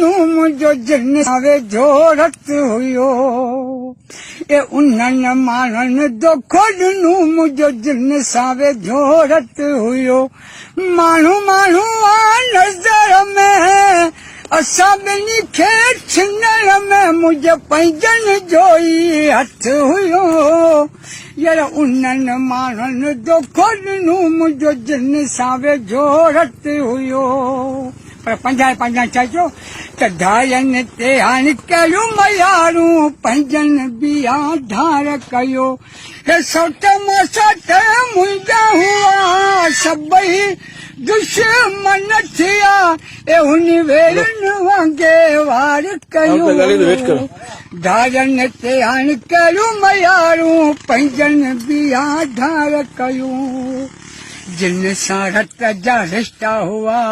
ڏنو منهنجو جن سان ويجهو رت هيو. اي انهن ماڻهن دوکو ڏنو منهنجو جن سان ويجهو رت هيو. ماڻهو ماڻهو آ نظر ۾ اسان ٻنهي کي ڇنڻ ۾ منهنجي پنهنجن جو ئي هٿ هيو. يار انهن ماڻهن دوکو ڏنو منهنجو جن سان ويجهو رت هيو. پر پنجاهه پنجاهه ڇا چيو ته ڌارين تي هاڻ ڪهڙيون ميارون پنهنجن به آڌار ڪيو. هي سوٽ ماسات منهنجا هئا سڀئي دشمن ٿيا اي هن ويرن وانگي وار ڪيو. ڌارين تي هاڻ ڪهڙيون ميارون پنهنجن به آڌار ڪيو. جن سان رت جا رشتا هئا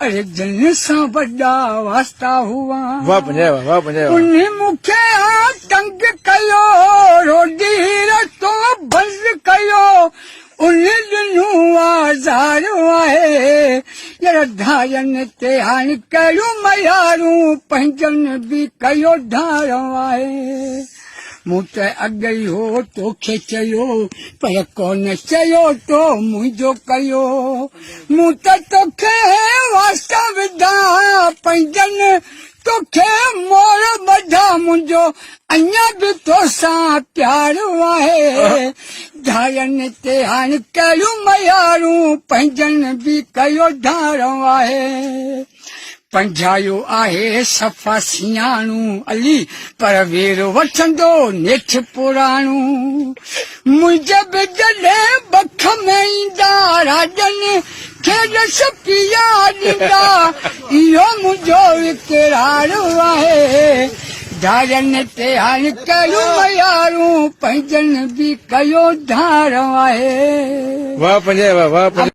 اڙي جن سان وڏا واسطا هئا. واھ پنجاهه واھ واھ پنجاهه واھ. انهي مون کي آ تنگ ڪيو روڊي رستو بند ڪيو انهي ڏنو آزار آهي يار ڌارين تي هاڻ ڪهڙيون ميارون پنهنجن به ڪيو ڌار آهي. مون ته اڳ ئي هو توکي چيو، پر ڪونه چيو تو منهنجو ڪيو. مون ته توکي واسطا وڌا، پنهنجن توکي مور ٻڌا، منهنجو اڃا به توسان پيار آهي. ڌارين تي هاڻ ڪهڙيون ميارون، پنهنجن به ڪيو ڌار آهي. پنجايو آهي صفا سياڻو علي پر وير وٺندو نيٺ پراڻو منهنجي به جڏهن بک ۾ ايندا راڄن کي ڏس پيا ڏيندا اهو منهنجو اقرار آهي ڌارين تي هاڻ ڪهڙيون ميارون پنهنجن به ڪيو ڌار آهي. واھ پنجايا واھ واھ پنجايا.